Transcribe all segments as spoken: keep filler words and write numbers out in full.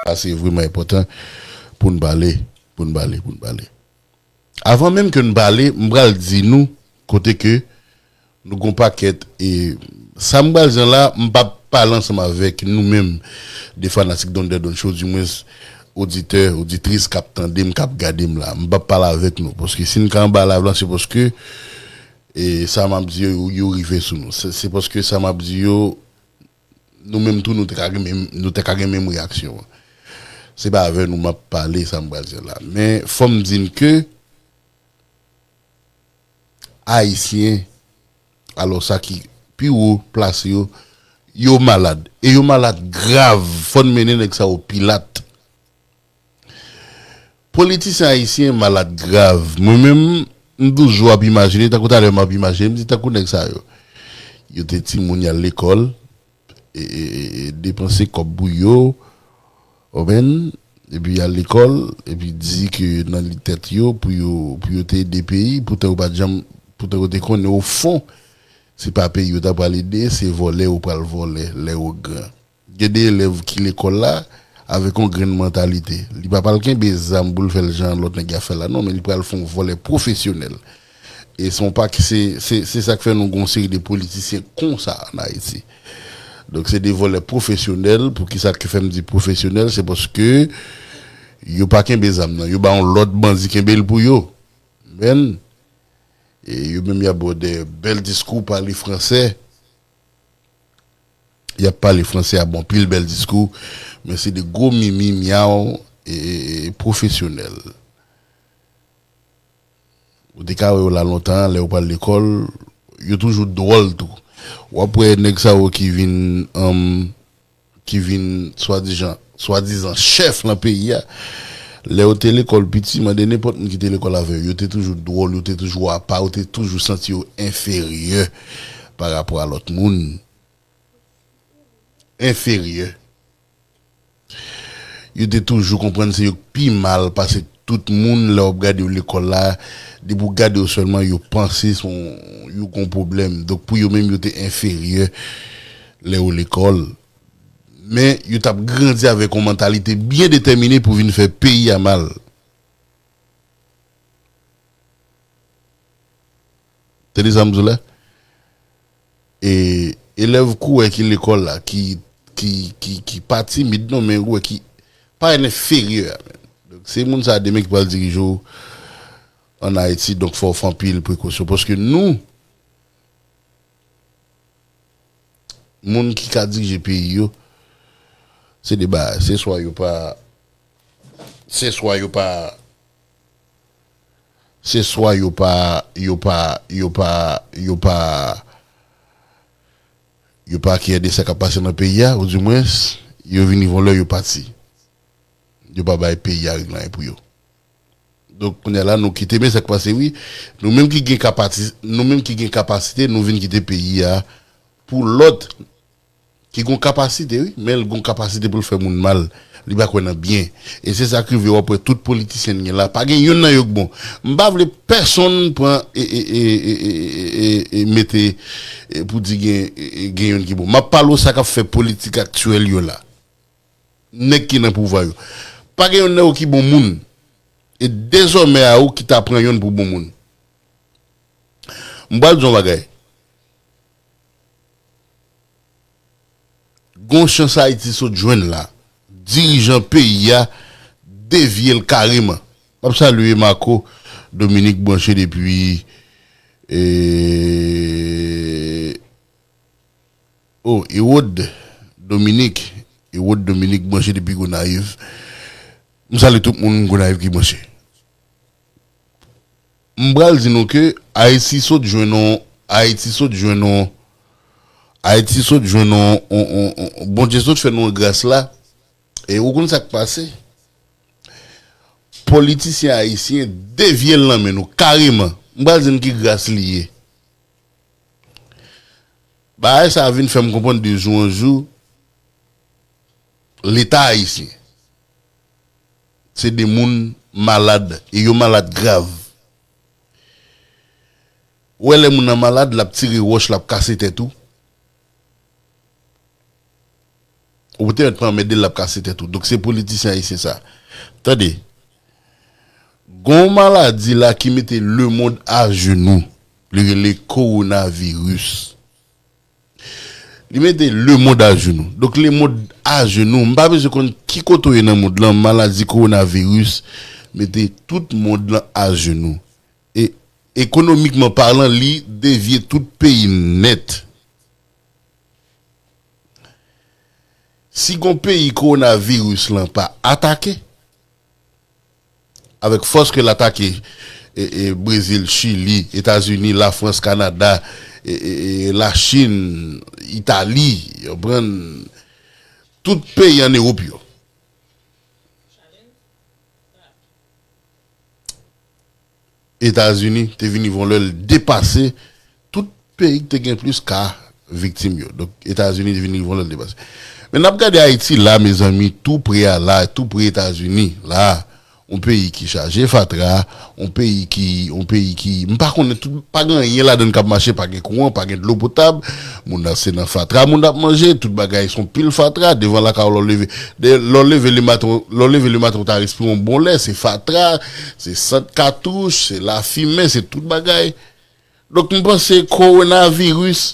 Sa se vrèman enpòtan pou n pale, pou n pale, pou n pale. Avan menm ke n pale, m pral di nou kote ke nou gon pakèt, e sa m pral di la, m p ap pale ansanm avèk nou menm, de fanatik Thunder Don Show, dimwens oditè, oditris k ap tande m, k ap gade m la. M p ap pale avèk nou, paske si n ka anba live la, se paske, e sa m ap di yo, yo rive sou nou. Se, se paske sa m ap di yo, nou menm tou, nou te ka gen menm, nou te ka gen menm reyaksyon an. Se pa avè nou m ap pale, sa m pral di la. Men, fò m di n ke Ayisyen, alò sa ki pi wo plase yo, yo malad. E yo malad grav. Fò n mennen nèg sa yo Pilat. Politisyen ayisyen malad grav. Mwen menm, m toujou ap imajine, tankou talè m ap imajine, m di tankou nèg sa yo. Yo te timoun, y al lekòl, e, e, e, e depanse kòb pou yo, konprann, epi y al lekòl, epi di ke nan li tèt yo, pou yo, pou yo te ede peyi, poutan yo pa t janm, poutan yo te konnen o fon, se pa peyi yo ta pral ede, se vòlè yo pral vòlè lè yo gran. Gen de elèv ki lekòl la avèk yon grenn mantalite. Li pa pral kenbe zam pou l fè l jan lòt nèg yo ap fè la, non, men li pral fè yon vòlè pwofesyonèl. E se yon pa ki se, se, se sa k fè nou gen yon seri de politisyen konsa ann Ayiti. Donk, se de vòlè pwofesyonèl. Poukisa k fè m di pwofesyonèl? Se paske yo pa kenbe zam nan. Yo ba yon lòt bandi kenbe l pou yo. Men, e yo menm y ap ba w de bèl diskou, pale fransè. Y ap pale fransè, ap ba w anpil bèl diskou, men se de gwo mimi myaw e, e, e pwofesyonèl. Ou te ka wè yo la lontan, lè yo pral lekòl, yo toujou dwòl tou. W ap wè nèg sa yo ki vin, um, ki vin swadizan, swadizan chèf nan peyi a. Lè yo te lekòl piti, mande nenpòt moun ki te lekòl avè yo, yo te toujou dwòl, yo te toujou apa, yo te toujou santi yo enferyè pa rapò a lòt moun. Enferyè. Yo te toujou konprann se yo k pi mal pase tout moun lè w ap gade yo lekòl la. Depi w gade yo sèlman, yo panse se yon, yo gon pwoblèm. Donk, pou yo menm, yo te enferyè lè yo lekòl. Men, yo t ap grandi avèk yon mantalite byen detèmine pou vin fè peyi a mal. Tande sa m di w la? E elèv kouwè ki lekòl la, ki, ki, ki, ki pa timid non, men kouwè ki pa enferyè a, men. Donk, se moun sa a demen ki pral dirije w ann Ayiti, donk fò w fè anpil prekosyon. Paske nou, moun ki ka dirije peyi yo, se de bagay. Se swa yo pa, se swa yo pa, se swa yo pa, yo pa, yo pa, yo pa, yo pa kyè de sa k ap pase nan peyi a, oudimwens, yo vin rive yon lè, yo pati. Yo pa bay peyi a regle anyen pou yo. Donk, kounye a la, nou kite, men sa k pase, wi. Nou menm ki gen kapati-, nou menm ki gen kapasite, nou vin kite peyi a pou lòt ki gon kapasite, wi, men l gon kapasite pou l fè moun mal. Li pa kwè nan byen. E se sa k rive, w ap wè tout politisyen n gen la, pa gen youn nan yo k bon. M pa vle pèsonn pran e, e, e, e, e, e, e, e mete, e, pou di gen, e, e, gen youn ki bon. M ap pale w sa k ap fè politik aktyèl yo la. Nèg ki nan pouvwa yo. Pa gen youn nan yo ki bon moun. E dezòmè a ou ki ta pran youn pou bon moun. M pral di yon bagay. Gon chans Ayiti sot jwenn la. Dirijan peyi a devye l kareman. M ap salye Marco Dominique branche depi, e, oh, Erod Dominique. Erod Dominique branche depi Gonayiv. M salye tout moun Gonayiv ki branche. M pral di nou ke Ayiti sot jwenn on, Ayiti sot jwenn on, Ayiti sot jwenn on, on, on, on, Bondye sot fè nou yon gras la. E ou konn sa k pase? Politisyen ayisyen devye l nan men nou kareman. M pral di n ki gras li ye. Bagay sa a vin fè m konprann de jou an jou, Leta ayisyen, se de moun malad, e yo malad grav. Ou wè lè moun nan malad, l ap tire wòch, l ap kase tèt ou. Ou te mèt pran anmède l ap kase tèt ou. Donk se politisyen ayisyen sa. Tande. Gon maladi la ki mete lemonn ajenou. Li rele kowonaviris. Li mete lemonn ajenou. Donk lemonn ajenou. M pa bezwen konn ki kote w ye nan mond lan, maladi kowonaviris mete tout mond lan ajenou. E ekonomikman palan, li devye tout peyi nèt. Si gon peyi kowonaviris lan pa atake, avèk fòs ke l atake, e, e, Brezil, Chili, Etazini, Lafrans, Kanada, e, e, e, Lachin, Itali, yo pran tout peyi ann Ewòp yo. Etazini te vin rive yon lè l depase tout peyi ki te gen plis ka viktim yo. Donk, Etazini te vin rive yon lè l depase. Men n ap gade Ayiti la, mezanmi, tou pre a la, tou pre Etazini la, yon peyi ki chaje fatra, yon peyi ki, yon peyi ki, m pa konnen, tout, pa gen anyen ladan l k ap mache, pa gen kouran, pa gen dlo potab, moun nan se nan fatra moun ap manje, tout bagay se yon pil fatra, devan lakay ou lè w leve, de, lè w leve lematen, lè w leve lematen ou ta respire yon bon lè, se fatra, se sant katouch, se lafimen, se tout bagay. Donk m panse kowonaviris,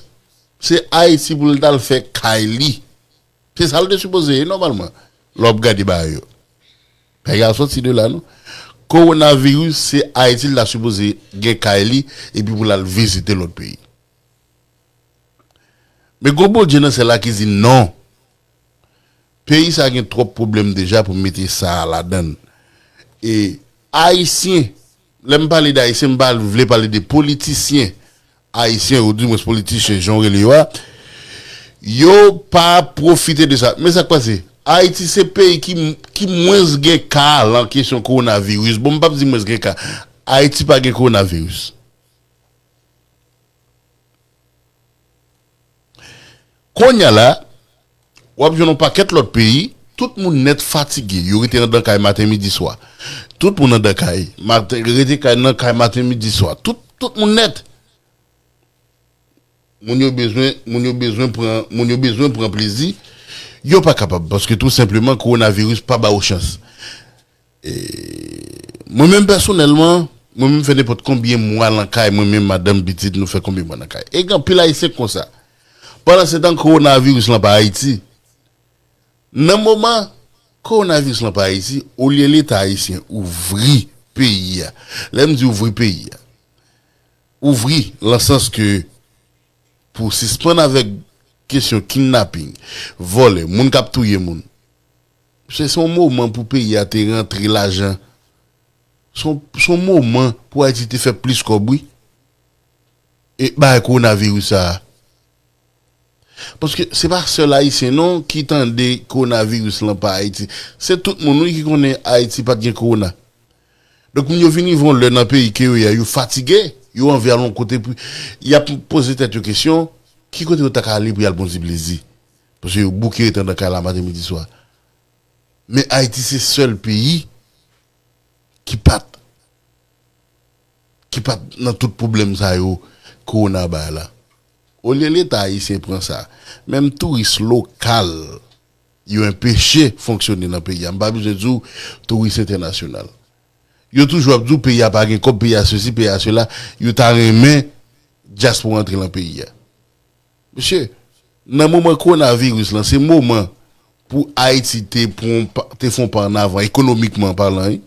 se Ayiti pou l t al fè kay li. Se sa l te sipoze ye nòmalman, lè w ap gade bagay yo. Bagay la soti de la non. Kowonaviris, se Ayiti l ta sipoze gen kay li, epi pou l al vizite lòt peyi. Men gon Bondye nan syèl la ki di non. Peyi sa gen twòp pwoblèm deja pou mete sa a ladan l. E Ayisyen, lè m pale de Ayisyen, m pa vle pale de politisyen ayisyen, ou dimwens politisyen, jan w rele yo a, yo pa pwofite de sa. Men sa k pase? Ayiti se peyi ki, ki mwens gen ka lan kesyon kowonaviris. Bon, m p ap di mwens gen ka. Ayiti pa gen kowonaviris. Kounye a la, w ap jwenn yon pakèt lòt peyi, tout moun nèt fatige, yo rete anndan kay maten, midi, swa. Tout moun anndan kay, maten, rete kay, nan kay maten, midi, swa. Tout, tout moun nèt. Moun yo bezwen, moun yo bezwen pran, moun yo bezwen pran plezi. Yo pa kapab, paske tou senpleman, kowonaviris pa ba yo chans. E, mwen menm pèsonèlman, mwen menm fè nenpòt konbyen mwa nan kay, mwen menm, madanm, pitit, nou fè konbyen mwa nan kay. E gen anpil Ayisyen k konsa. Pandansetan, kowonaviris lan pa Ayiti. Nan moman kowonaviris lan pa Ayiti, olye Leta ayisyen ouvri peyi a, lè m di ouvri peyi a, ouvri lan sans ke pou sispann avèk kesyon kidnaping, vòlè, moun k ap touye moun. Se, se yon moman pou peyi a te rantre lajan. Se yon, se yon moman pou Ayiti te fè plis kòb, wi. E bay kowonaviris sa a. Paske se pa sèl Ayisyen non ki tande kowonaviris lan pa Ayiti. Se tout moun, wi, ki konnen Ayiti pa t gen kowona. Donk, moun yo vin rive yon lè nan peyi ke yo ye a, yo fatige, yo anvi al yon kote pou y ap poze tèt yo kesyon, ki kote yo ta ka ale pou y al pran ti plezi? Paske yo bouke rete anndan kay la maten, midi, swa. Men Ayiti se sèl peyi ki pa t, ki pa t nan tout pwoblèm sa yo kowona bay la. Olye Leta ayisyen pran sa, menm touris lokal, yo enpeche fonksyone nan peyi a. M pa bezwen di w touris entènasyonal. Yo toujou ap di w peyi a pa gen kòb, peyi a sesi, peyi a sela. Yo ta renmen dyaspora antre lan peyi a. Mesye, nan moman kowonaviris lan, se moman pou Ayiti te pran, te fè yon pa an avan, ekonomikman palan, wi.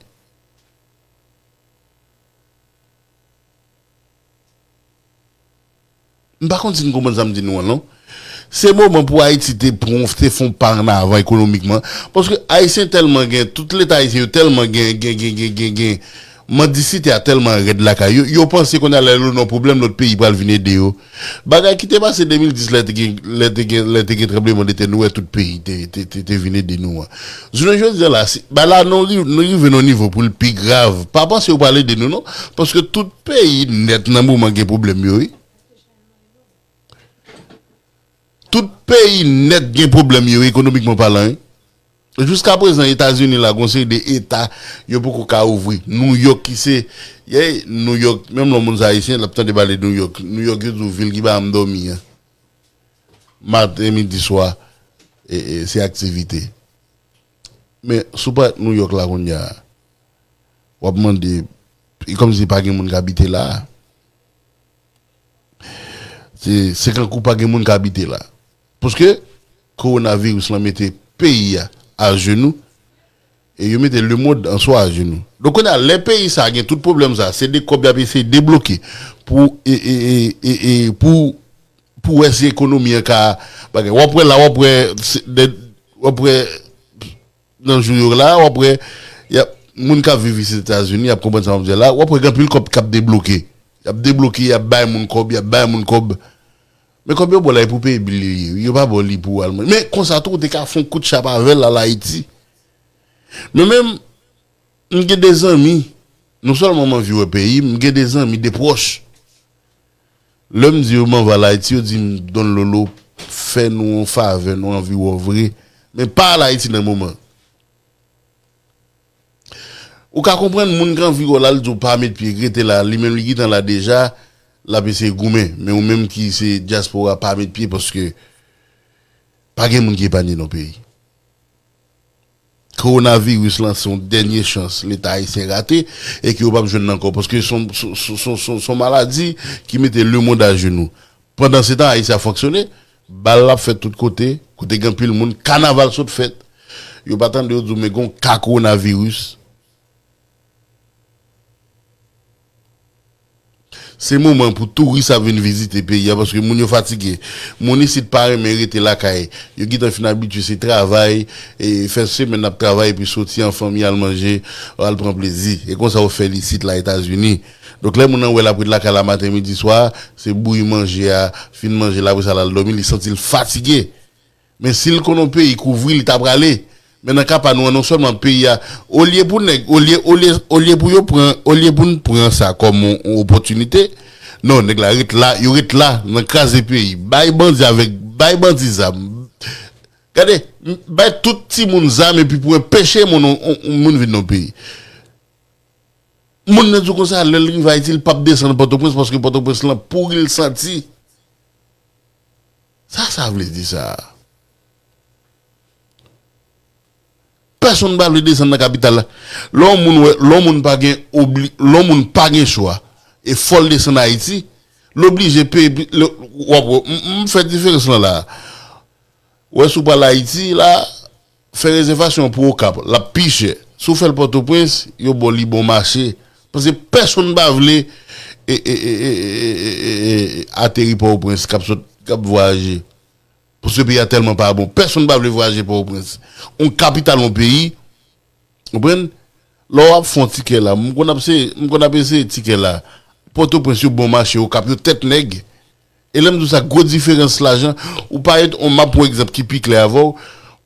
M pa konn si n konprann sa m di nou an, non. Se moman pou Ayiti te pran, te fè yon pa an avan ekonomikman. Paske Ayisyen tèlman gen, tout Leta ayisyen yo tèlman gen, gen, gen, gen, gen, gen, mandisite a tèlman rèd lakay yo, yo panse kounye a lè yo nan pwoblèm, lòt peyi pral vin ede yo. Bagay ki te pase de mil dis lè te gen, lè te gen, lè te gen tranblemanntè, nou wè tout peyi te, te, te, te vin ede nou an. Jounen jodi a la, si, bagay la nou ri-, nou rive nan yon nivo pou l pi grav. Pa panse yo pral ede nou, non. Paske tout peyi nèt nan moman gen pwoblèm yo, wi. Tout peyi nèt gen pwoblèm yo, ekonomikman palan, wi. Jiska prezan, Etazini la, gon seri de eta, yo poko ka ouvri. Nouyòk ki se, ye, Nouyòk, menm lè yon moun se ayisyen, l ap tande pale Nouyòk. Nouyòk, yo di w vil ki pa janm dòmi an. Maten, midi, swa. e, e, se aktivite. Men, si w parèt Nouyòk la kounye a, w ap mande, e kòmsi pa gen moun k abite la a. Se, se kankou pa gen moun k abite la. Paske kowonaviris lan mete peyi a ajenou, e yo mete lemonn an swa ajenou. Donk, kounye a, lè peyi sa a gen tout pwoblèm sa a, se de kòb y ap eseye debloke pou, e, e, e, e, e, pou, pou wè si ekonomi an ka bagay. W ap wè la, w ap wè, se, de, w ap wè nan jou yo la, w ap wè, y ap, moun k ap viv isit Etazini, y ap konprann sa m ap di la, w ap wè gen anpil kòb k ap debloke. Y ap debloke, y ap bay moun kòb, y ap bay moun kòb. Men kòb yo ba w la, e pou peye bil li ye. Yo pa ba w li pou w al manje. Men konsa tou, ou te ka fè yon kout chap avè l al Ayiti. Men menm, m gen de zanmi, non sèlman m anvi wè peyi m, m gen de zanmi, de pwòch. Lè m di yo m anvi al Ayiti, yo di m, Don Lolo, fè nou yon favè, nou anvi wè w vre. Men pa al Ayiti nan moman. Ou ka konprann moun k anvi wè w la, l di w pa met pye, rete la, li menm li gentan la deja, l ap eseye goumen. Men ou menm ki se dyaspora, pa met pye paske pa gen moun ki epanye nan peyi. Kowonaviris lan se yon dènye chans Leta ayisyen rate e ke yo p ap jwenn ankò paske se yon, se yon, se yon, se yon, se yon maladi ki mete lemonn ajenou. Pandansetan, Ayiti ap fonksyone, bal ap fèt tout kote, kote gen anpil moun, kanaval sot fèt. Yo pa tande yo di w, men gen yon ka kowonaviris. Se moman pou touris ap vin vizite peyi a, paske moun yo fatige. Moun isit pa renmen rete lakay. Yo gentan fin abitye se travay, e fè semèn ap travay, epi soti an fanmi al manje, al pran plezi. E konsa yo fè l isit la Etazini. Donk, lè moun nan wè l ap ret lakay la maten, midi, swa, se bouyi manje a, fin manje l, apre sa l al dòmi, li santi l fatige. Men si l konn yon peyi kouvri, li ta prale. Men nan ka pa nou an, non sèlman peyi a, olye pou nèg, olye, olye, olye pou yo pran, olye pou n pran sa kòm yon, yon opòtinite, non, nèg la ret la, yo ret la, nan kraze peyi. Bay bandi avèk, bay bandi zam. Gade, m-, bay tout timoun zam epi pou enpeche moun, yon, yon, yon moun vin nan peyi. Moun nan di w konsa, lè l rive Ayiti, l p ap desann Pòtoprens paske Pòtoprens lan pouri l santi. Sa sa vle di sa? Pèsonn pa vle desann nan kapital la. Lè yon moun wè, lè yon moun pa gen obli, lè yon moun pa gen chwa, e fò l desann Ayiti, l oblije peye, pi-, l, w ap wè, m, m fè diferans lan la. Wè, si w pral Ayiti la, fè rezèvasyon pou Okap, l ap pi chè. Si w fè l Pòtoprens, yo ba w li bon mache. Paske pèsonn pa vle, e, e, ateri Pòtoprens k ap sot, k ap vwayaje. Paske peyi a tèlman pa bon. Pèsonn pa vle vwayaje Pòtoprens. Yon kapital yon peyi, konprann? Lè w ap fè yon tikè la, m konn ap se, m konn ap eseye tikè la. Pòtoprens yo bon mache, Okap yo tèt nèg. E lè m di w sa, gwo diferans lajan, ou pa et, on, m ap pran egzanp ki pi klè avè w,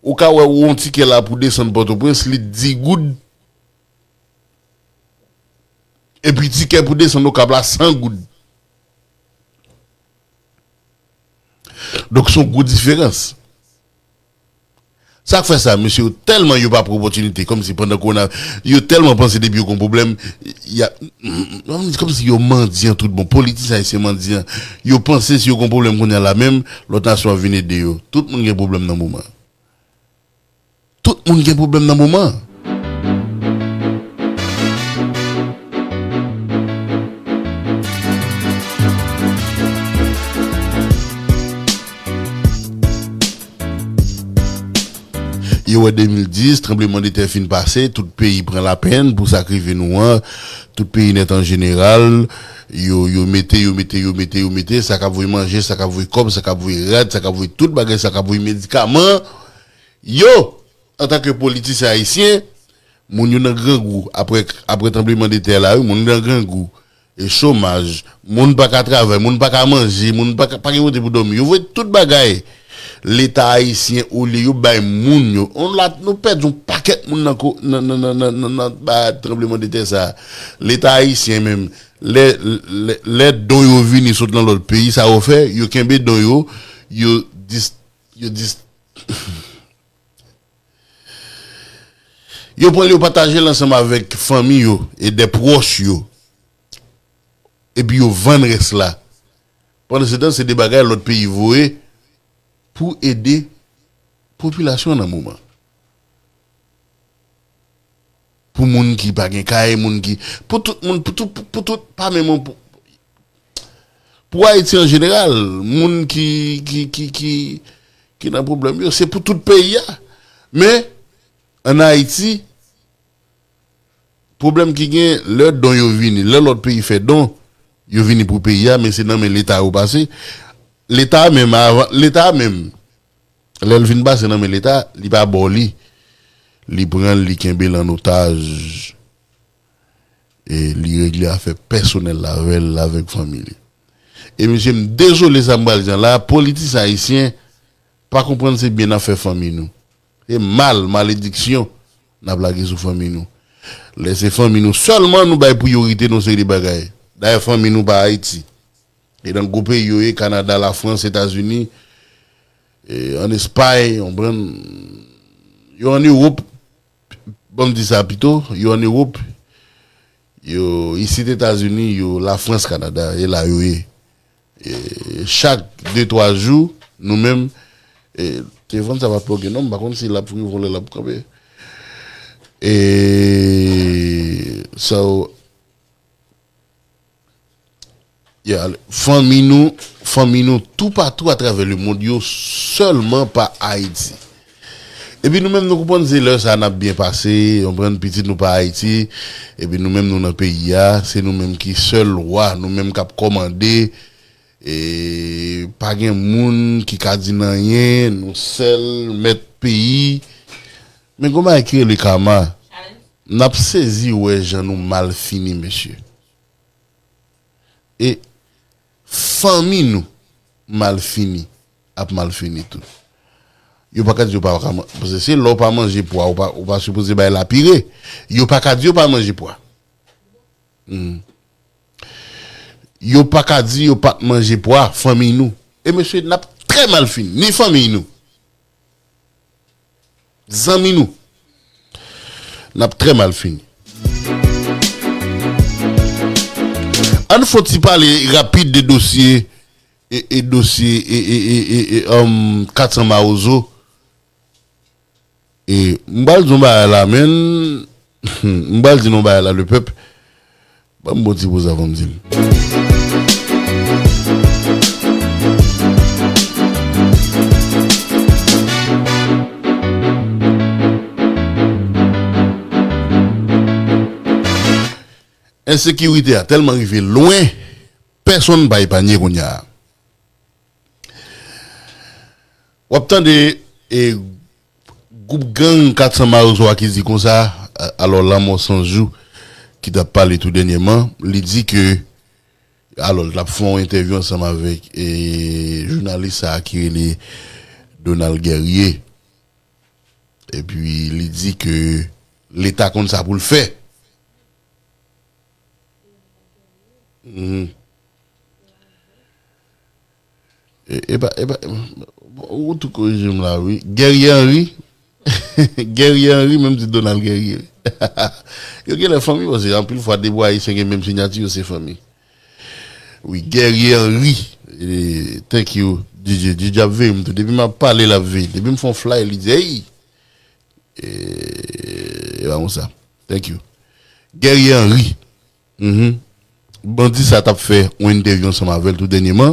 ou ka wè yon tikè la pou desann Pòtoprens, li dis goud, epi tikè pou desann Okap la, san goud. Donk, se yon gwo diferans. Sa k fè sa, mesye yo tèlman yo pa pran opòtinite, kòmsi pandan kowona, yo tèlman panse depi yo gon pwoblèm, y a, kòmsi yo mandyan tout bon. Politisyen ayisyen mandyan, yo panse si yo gon pwoblèm kounye a la menm, lòt nasyon ap vin ede yo. Tout moun gen pwoblèm nan moman. Tout moun gen pwoblèm nan moman. Yo wè de mil dis, tranblemanndetè fin pase, tout peyi pran lapenn pou sa k rive nou an, tout peyi nèt an jeneral, yo, yo mete, yo mete, yo mete, yo mete, sa k ap voye manje, sa k ap voye kòb, sa k ap voye rad, sa k ap voye tout bagay, sa k ap voye medikaman, yo, antanke politisyen ayisyen, moun yo nan grangou apre, apre tranblemanndetè la, wi, moun yo nan grangou. E chomaj, moun pa ka travay, moun pa ka manje, moun pa ka, pa gen kote pou dòmi. Yo voye tout bagay. Leta ayisyen, olye yo bay moun yo. On la, nou pèdi yon pakèt moun nan ko-, nan, nan, nan, nan, nan, nan, ba, tranblemanndetè sa. Leta ayisyen menm, lè, lè, lè don yo vini sot nan lòt peyi, sa yo fè, yo kenbe don yo, yo dis-, yo dis-, yo pran l, yo pataje l ansanm avèk fanmi yo e de pwòch yo. Epi yo vann rès la. Pandansetan, se de bagay lòt peyi voye pou ede popilasyon nan moman. Pou moun ki pa gen kay, moun ki, pou tout moun, pou tout, pou, pou tout, pa menm pou, pou Ayiti an jeneral, moun ki, ki, ki, ki, ki nan pwoblèm yo, se pou tout peyi a. Men, ann Ayiti, pwoblèm ki gen, lè don yo vini, lè lòt peyi fè don, yo vini pou peyi a, men se nan men Leta yo pase. Leta menm, avan, Leta menm, lè l vin pase nan men Leta, li pa ba w li. Li pran l, li kenbe l an otaj. E li regle afè pèsonèl l avè l, avèk fanmi li. E mesye, m dezole sa m pral di an la, politisyen ayisyen pa konprann se byen n ap fè fanmi nou. Se mal, malediksyon n ap lage sou fanmi nou. Lè se fanmi nou sèlman nou bay priyorite nan yon seri de bagay. Dayè, fanmi nou pa Ayiti. E nan gwo peyi yo ye, Kanada, Lafrans, Etazini, e, ann Espay, w konprann, yo ann Ewòp, ban m di sa pito, yo ann Ewòp, yo isit Etazini, yo Lafrans, Kanada, e la yo ye. E chak de, twa jou, nou menm, e, telefòn sa pa ploge non, m pa konn si l ap rive yon lè l ap kanpe. E, so, Yeah, fanmi nou, fanmi nou toupatou atravè lemonn yo, sèlman pa Ayiti. Epi nou menm nou konprann se lè sa n ap byen pase, w konprann, pitit nou pa Ayiti, epi nou menm nou nan peyi a, se nou menm ki sèl wa, nou menm k ap kòmande, e pa gen moun ki ka di n anyen, nou sèl mèt peyi. Men gon bagay ki rele kama, n ap sezi wè jan nou mal fini, mesye. E fanmi nou mal fini, ap mal fini tou. Yo pa ka di yo pa ka man-, paske se lè w pa manje pwa, ou pa, ou pa sipoze bay la pire. Yo pa ka di yo pa manje pwa. Hmm. Yo pa ka di yo pa t manje pwa, fanmi nou. E mesye, n ap trè mal fini, ni fanmi nou. Zanmi nou. N ap trè mal fini. Ann fè yon ti pale rapid de dosye, e, e dosye, e, e, e, e, e, um, kat san Mawozo. E m pral di yon bagay la, men, m pral di yon bagay la, le pèp. Ban m bon ti poz avan m di l. Ensekirite a tèlman rive lwen, pèsonn pa epanye kounye a. W ap tande, e, gwoup gang kat san Mawozo a ki di konsa, a-, alò Lanmò San Jou ki t ap pale tou dènyèman, li di ke, alò l t ap fè yon entèvyou ansanm avèk, e, jounalis sa a ki rele Donald Guerrier. Epi li di ke Leta konn sa pou l fè. Mhm. E, e pa, e pa, ou tou korije m la, wi. Guerrier Henry. Guerrier Henry, menm ti Donald Guerrier. Yo genlè fanmi, paske anpil fwa, de bò ayisyen gen menm siyati, yo se fanmi. Wi, Guerrier Henry. E, thank you, D J. D J ap veye m tou. Depi m ap pale, l ap veye. Depi m fè yon fly, li di, "Hey!" E, e pa konsa. Thank you. Guerrier Henry. Mhm. Bandi sa t ap fè yon entèvyou ansanm avè l tou dènyèman.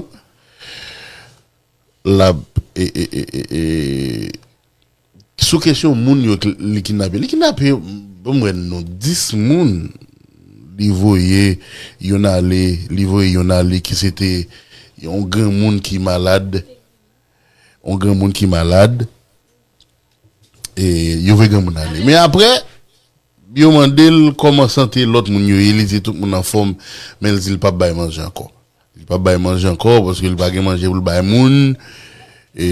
L ap, e, e, e, e, e, sou kesyon moun yo ki, li kidnape. Li kidnape, ban m wè non, dis moun. Li voye yonn ale, li voye yonn ale ki se te yon granmoun ki malad. Yon granmoun ki malad. E yo voye granmoun ale. Men apre, yo mande l kòman sante lòt moun yo ye, li di tout moun anfòm, men l di l p ap bay manje ankò. Li p ap bay manje ankò, paske li pa gen manje pou l bay moun. E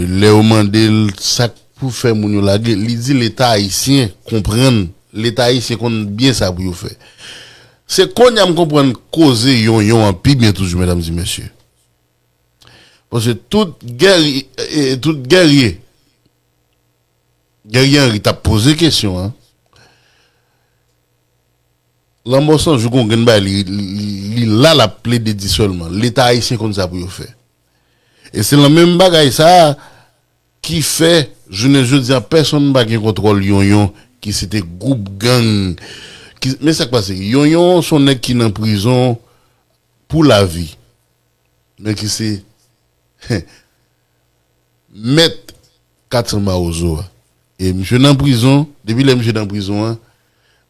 lè yo mande l sa k pou fè moun yo lage, li di Leta ayisyen konprann, Leta ayisyen konn byen sa pou yo fè. Se kounye a m konprann koze yonyon an pi byen toujou, medam e mesye. Paske tout gèri-, e, tout gèrye, Guerrier Henry t ap poze kesyon an. Lanmò San Jou gon grenn bagay li, li, li la, l ap plede di sèlman. Leta ayisyen konn sa pou yo fè. E se lan menm bagay sa a, ki fè, jounen jodi a, pèsonn pa gen kontwòl Yonyon, ki se te gwoup gang. Ki, men sa k pase, Yonyon se yon nèg ki nan prizon pou lavi, men ki se mèt kat san Mawozo a. E misye nan prizon, depi lè misye nan prizon an,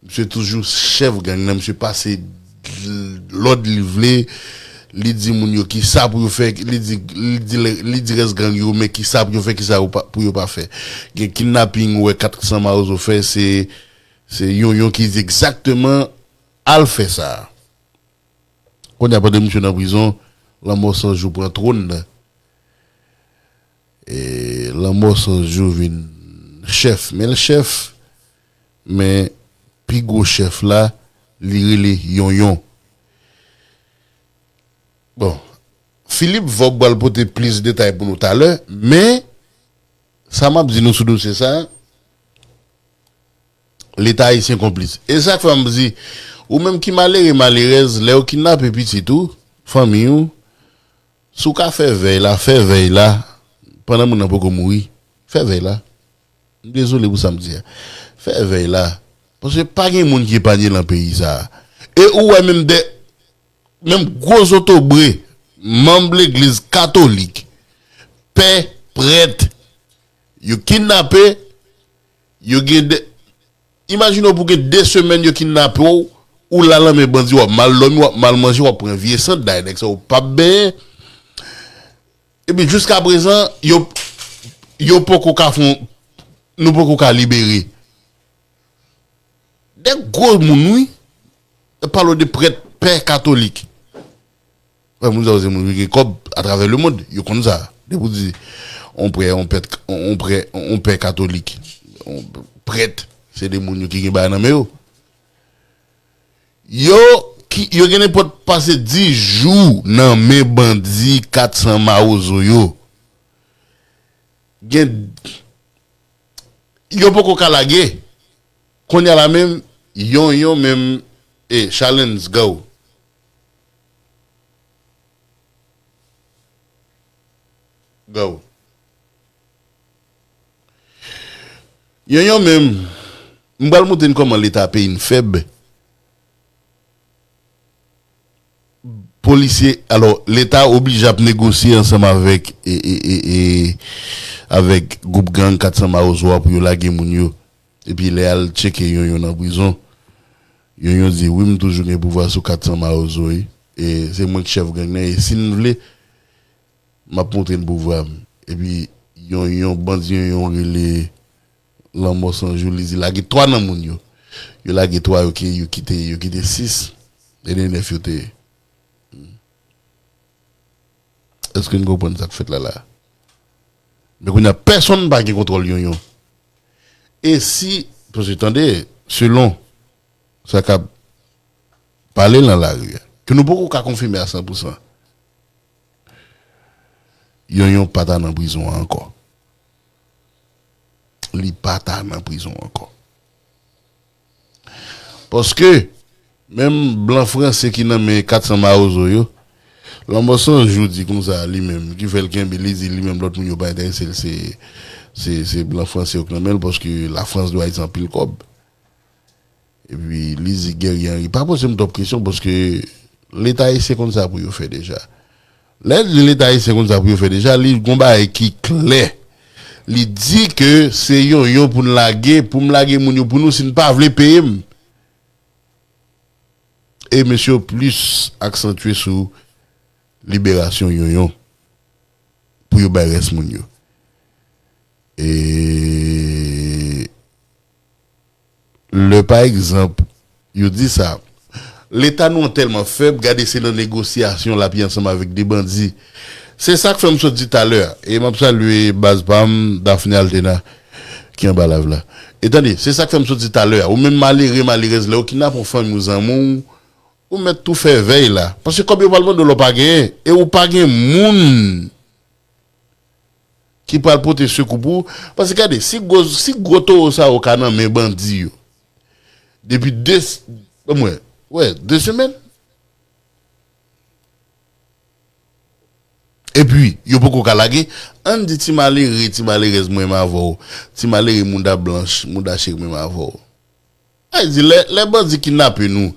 misye toujou chèf gang nan, misye pase lòd li vle, li di moun yo ki sa pou yo fè, li di, li di, li di rès gang yo, men ki sa pou yo fè, ki sa yo pa, pou yo pa fè. Gen kidnaping, ou wè kat san Mawozo fè, se, se Yonyon ki di egzakteman al fè sa. Kounye a, pandan misye nan prizon, Lanmò San Jou pran twòn nan. E Lanmò San Jou vin chèf. Men l chèf, men pi gwo chèf la, li rele Yonyon. Bon, Philippe Vob pral pote plis detay pou nou talè, men sa m ap di nou sou dosye sa, Leta ayisyen konplis. E sa k fè m di, ou menm ki malere, malerèz, lè yo kidnape pitit ou, fanmi ou, si w ka fè vèy la, fè vèy la, pandan moun nan poko mouri, fè vèy la. M dezole pou sa m di a. Fè vèy la. Paske pa gen moun ki epanye nan peyi sa a. E ou wè menm de, menm gwo zotobre, manm legliz katolik, pè, prèt, yo kidnape, yo gen de, imajine w pou gen de semèn yo kidnape w, ou la nan men bandi, w ap mal dòmi, w ap mal manje, w ap pran vye sant, dayè nèg sa yo p ap benyen. Epi jiska prezan, yo, yo poko ka fon, nou poko ka libere. De gwo moun, wi. Yo pale de prèt, pè katolik. Wè, moun sa yo se moun ki gen kòb atravè lemonn, yo konn sa. Depi w di, on prè, on pèt, on prè, on pè katolik, on prèt, se de moun yo ki gen bagay nan men yo. Yo, ki, yo gen nenpòt pase dis jou nan men bandi kat san Mawozo yo. Gen, yo poko ka lage. Kounye a la menm, Yonyon menm, e, challenge, go. Go. Yonyon menm, m pral montre n kòman Leta peyi n fèb. Polisye, alò, Leta oblije ap negosye ansanm avèk, e, e, e, e, avèk gwoup gang kat san Mawozo a pou yo lage moun yo. Epi lè y al tcheke Yonyon nan prizon, Yonyon di, wi, m toujou gen pouvwa sou kat san Mawozo, wi. E se mwen k chèf gang nan, e si n vle, m ap montre n pouvwa m. Epi Yonyon, bandi Yonyon rele Lanmò San Jou, li di lage twa nan moun yo. Yo lage twa, yo ki, yo kite, yo kite sis. E de nèf yo te ye. Èske n konprann sa k fèt la la? Men kounye a, pèsonn pa gen kontwòl Yonyon. E si, paske tande, selon sa k ap pale nan lari a, ke nou poko ka konfime a san pou san, Yonyon pa ta nan prizon an ankò. Li pa ta nan prizon ankò. Paske, menm blan franse ki nan men kat san Mawozo yo, Lanmò San Jou di konsa, li menm, ki fè l kenbe, li di li menm lòt moun yo pa enterese l, se, se, se blan franse yo k nan men l, paske Lafrans dwe Ayiti anpil kòb. Epi, li di Guerrier Henry, pa poze m twòp kesyon, paske Leta ayisyen konn sa pou yo fè deja. Lè l di Leta ayisyen konn sa pou yo fè deja, li gon bagay ki klè. Li di ke se Yonyon pou n lage, pou m lage moun yo pou nou si n pa vle peye m. E mesye yo plis aksantye sou liberasyon Yonyon pou yo bay rès moun yo. E lè, pa egzanp, yo di sa, Leta nou an tèlman fèb, gade se nan negosyasyon l ap ye ansanm avèk de bandi. Se sa k fè m sot di talè a. E m ap salye baz pa m, Daphne Altena, ki anba live la. E tande, se sa k fè m sot di talè a. Ou menm malere, malerèz, lè yo kidnape yon fanmi ou, zanmi w, ou mèt tou fè vèy la. Paske kòb yo pral mande w la w pa genyen. E ou pa gen moun ki pral pote sekou pou ou. Paske gade, si gwo, si gwo towo sa yo ka nan men bandi yo depi de, mwen, wè, de semèn. Epi, yo poko ka lage. Ann di ti malere, ti malerèz mwen menm avè w. Ti malere mouda blanch, mouda cheri mwen menm avè w. Sa vle di, lè, lè bandi kidnape nou,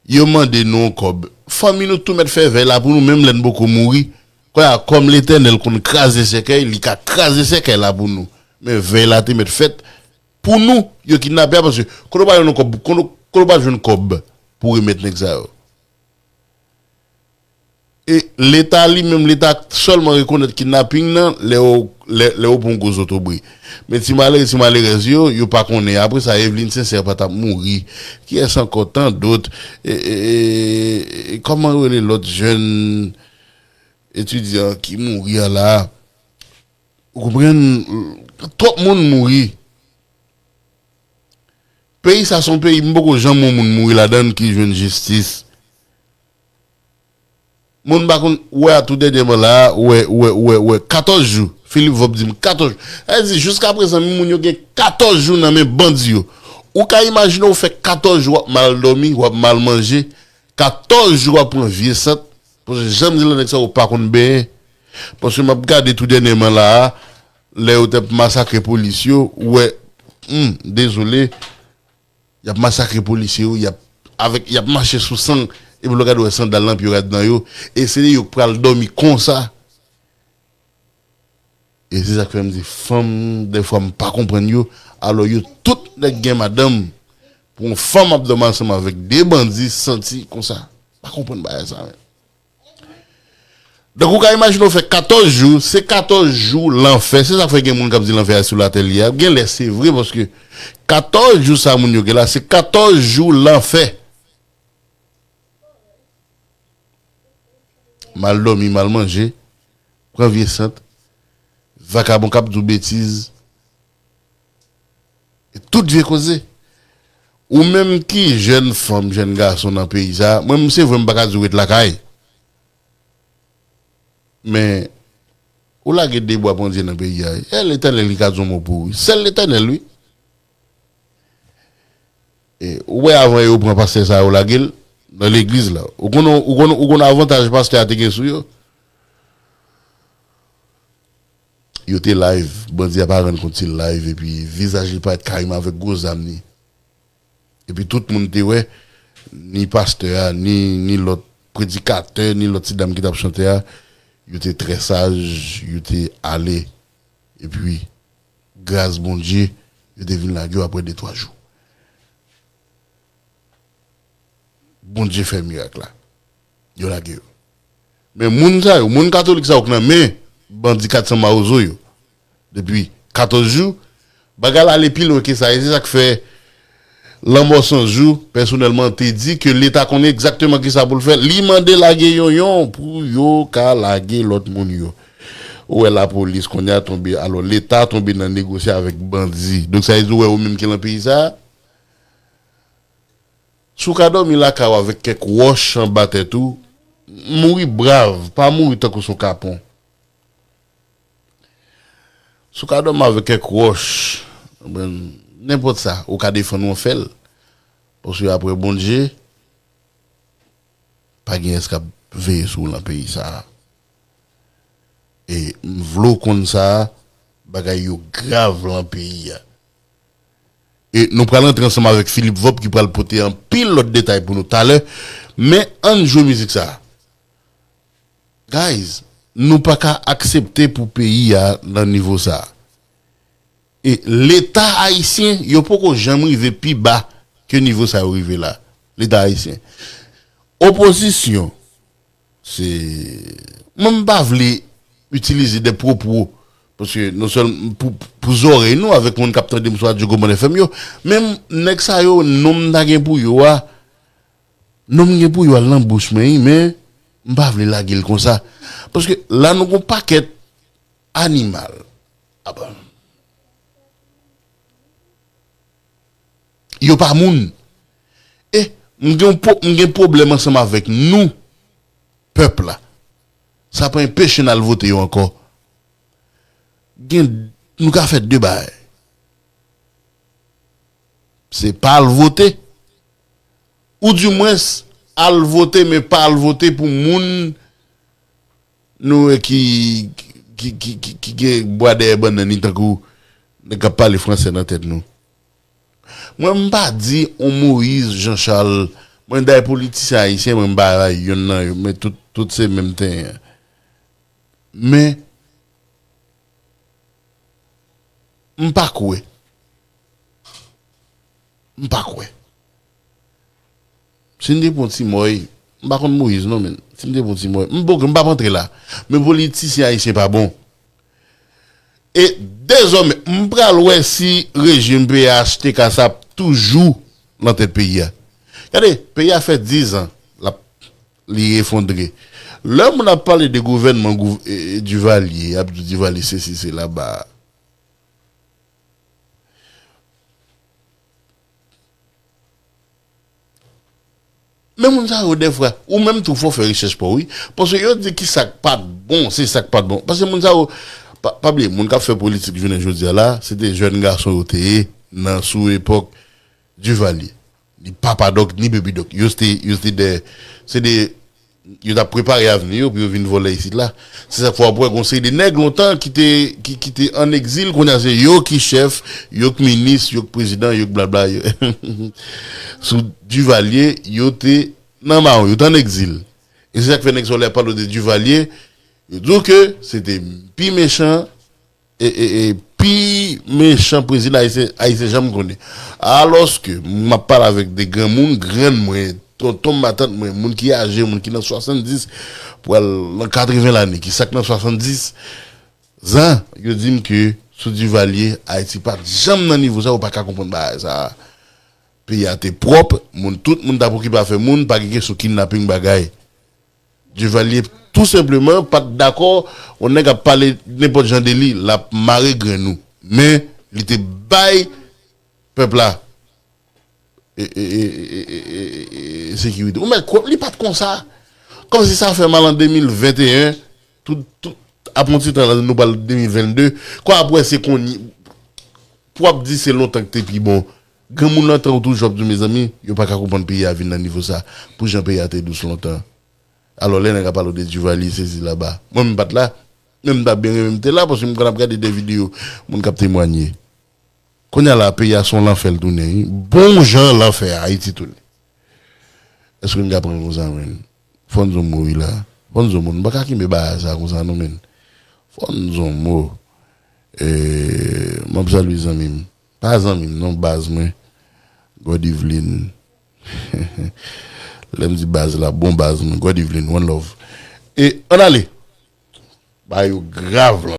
yo mande nou yon kòb. Fanmi nou tou mèt fè vèy la pou nou, menm lè n poko mouri. Kounye a, kòm Letènèl konn kraze sèkèy, li ka kraze sèkèy la pou nou. Men vèy la te mèt fèt pou nou, yo kidnape a, paske kote w pa jwenn kòb, kote, kote w pa jwenn kòb pou remèt nèg sa yo. E Leta li menm, Leta sèlman rekonèt kidnaping nan lè yo, lè, lè yo pran gwo zotobre. Men ti malere, ti malerèz yo, yo pa konnen. Apre sa, Eveline Sincère pa t ap mouri. Kiyès ankò? Tan dòt. E, e, e, e, kòman yo rele lòt jèn etidyan ki mouri a la? Ou konprann? Twòp moun mouri. Peyi sa se yon peyi, m poko janm wè yon moun mouri ladan l ki jwenn jistis. Moun pa konn, ou wè a tou dènyèman la a, ou wè, ou wè, ou wè, ou wè, katòz jou. Philippe Vop di m katòz jou. Sa vle di, jiska prezan, moun yo gen katòz jou nan men bandi yo. Ou ka imajine w fè katòz jou w ap mal dòmi, w ap mal manje, katòz jou w ap pran vye sant, paske jan m di l la, nèg sa yo pa konn benyen. Paske m ap gade tou dènyèman la a, lè yo t ap masakre polis yo, ou wè, hmm, dezole, y ap masakre polisye yo, y ap, avèk, y ap mache sou sang, epi lè w gade w wè sandal nan pye yo, rad nan yo, e se yo k pral dòmi konsa. E se sa k fè m di fanm, dèfwa m pa konprann yo, alò yo tout nèg gen madanm. Pou yon fanm ap dòmi ansanm avèk de bandi santi konsa. Pa konprann bagay sa menm. Donk, ou ka imajine w fè katòz jou, se katòz jou lanfè. Se sa k fè gen moun k ap di lanfè a sou latè li a. Gen lè se vre, paske katòz jou sa moun yo gen la, se katòz jou lanfè. Mal dòmi, mal manje, pran vye sant, vakabon k ap di w betiz, e tout vye koze. Ou menm ki jèn fanm, jèn gason nan peyi sa, mwen, m, se vre, m pa ka di w ret lakay. Men, ou lage de bwa pandye nan peyi a. E Letènèl ki ka di yon mo pou ou. Sèl Letènèl, wi. E, ou wè avan yo pran pastè sa yo lage l nan legliz la. Ou konn, ou konn, ou konn avantaj pastè a te gen sou yo? Yo te live, bandi a pa rann kont se live, epi vizaj li parèt kareman avèk gwo zam li. Epi tout moun te wè, ni pastè a, ni, ni lòt predikatè, ni lòt ti dam ki t ap chante a, yo te trè saj, yo te ale. Epi, gras Bondye, yo te vin lage yo apre de, twa jou. Bondye fè mirak la. Yo lage yo. Men moun sa yo, moun katolik sa yo k nan men bandi kat san Mawozo yo depi katòz jou, bagay la ale pi lwen ke sa. E se sa k fè Lanmò San Jou, pèsonèlman, te di ke Leta konnen egzakteman kisa pou l fè. Li mande lage yonyon pou yo ka lage lòt moun yo. Ou wè lapolis kounye a tonbe, alò Leta tonbe nan negosye avèk bandi. Donk, sa vle di, ou wè, ou menm ki lan peyi sa a, si w ka dòmi lakay ou avèk kèk wòch anba tèt ou, mouri brav, pa mouri tankou s on kapon. Si w ka dòmi avèk kèk wòch, nenpòt sa, ou ka defann ou, fè l. Paske apre Bondye, pa gen yès k ap veye sou w lan peyi sa a. E m vle w konn sa, bagay yo grav lan peyi a. E nou pral antre ansanm avèk Philippe Vop ki pral pote anpil lòt detay pou nou talè. Men ann jwe mizik sa. Guys, nou pa ka aksepte pou peyi a nan nivo sa. E Leta ayisyen, yo poko janm rive pi ba ke nivo sa yo rive la. Leta ayisyen. Opozisyon, se, mwen m pa vle itilize de pwopo, paske non sèlman pou, pou zòrèy nou avèk moun k ap tande m sou radyo Gòmòn F M yo, men m, nèg sa yo, non m ta gen pou yo a, non m gen pou yo al nan bouch mwen, wi, men m pa vle lage l konsa. Paske la nou gon pakèt animal. Apa. Yo pa moun. E m gen, m gen pwoblèm ansanm avèk nou, pèp la. Sa pa enpeche n al vote yo ankò. Gen, nou ka fè de bagay. Se pa al vote. Ou dimwens, al vote, men pa al vote pou moun nou wè ki, ki, ki, ki, ki gen bwa dèyè bannann li tankou nèg k ap pale fransè nan tèt nou. Mwen, m pa di on Moïse, Jean Charles, mwen dayè politisyen ayisyen, mwen m pa bay yonn nan yo, men tout, tout se menm tenyen. Men, m pa kwè. M pa kwè. Si n te pran ti mòy, m pa konn Moïse non, men si n te pran ti mòy, m bon, m p ap antre la. Men politisyen ayisyen pa bon. E dezòmè, m pral wè si rejim P H T K sa ap toujou nan tèt peyi a. Gade, peyi a fè diz an l ap, li efondre. Lè moun ap pale de gouvènman gouv, e, e, Duvalier, y ap di Duvalier sesi, sela, ba. Men moun sa yo, dèfwa, ou menm tou fò fè rechèch pa w, wi. Paske yo di ki sa k pa t bon, se sa k pa t bon. Paske moun sa yo, pa, pa bliye, moun k ap fè politik jounen jodi a la, se te jèn gason yo te ye nan, sou epòk Duvalier. Ni Papa Dòk, ni Baby Dòk. Yo se te, yo se te de, se de, yo t ap prepare avni yo pou yo vin vòlè isit la. Se sa k fè w ap wè gon seri de nèg lontan ki te, ki, ki te ann egzil, kounye a se yo ki chèf, yo k minis, yo k prezidan, yo k blabla, yo. Sou Duvalier, yo te nan mawon, yo t ann egzil. E se sa k fè nèg sa w lè y ap pale w de Duvalier, yo di w ke se te pi mechan e, e, e, pi mechan prezidan ayisyen, ayisyen janm konnen. Alòske, m ap pale avèk de granmoun, grann mwen, tonton m, matant mwen, moun ki aje, moun ki nan swasanndis, pral nan katreven lane, ki sa k nan swasanndis zan, yo di m ke sou Duvalier, Ayiti pa t janm nan nivo sa, ou pa ka konprann bagay sa. Peyi a te pwòp, moun, tout moun t ap okipe afè moun, pa gen kesyon kidnaping bagay. Duvalier tou senpleman pa t dakò yon nèg ap pale nenpòt jan de li, l ap mare grenn ou. Men, li te bay pèp la e, e, e, e, e, e, e, e, sekirite. Ou mèt kwè, li pa t konsa. Kòmsi sa fè mal an de mil venteyen, tout, tout, ap yon ti tan la, nou pral de mil vennde. Kwa apre se konn, pou w ap di se lontan ki te pi bon. Granmoun nan tan ou toujou ap di, mezanmi, yo pa ka konprann peyi a vin nan nivo sa. Pou jan peyi a te dous lontan. Alò, lè nèg ap pale w de Duvalier, sesi laba. Mwen, m pa t la. Men m ta byen renmen m te la, paske m konn ap gade de videyo moun k ap temwanye. Kounye a la, peyi a se yon lanfè l tounen, wi. Bon jan lanfè Ayiti tounen. Èske n ka pran konsa, menn? Fò n di yon mo, wi, la. Fò n di yon mo. Nou pa ka kenbe bagay sa konsa, non, menn. Fò n di yon mo. E, m ap salye zanmi m. Pa zanmi m, non, baz mwen. God Evelyn. Lè m di baz la, bon baz mwen. God Evelyn, one love. E, ann ale. Bagay yo grav, la.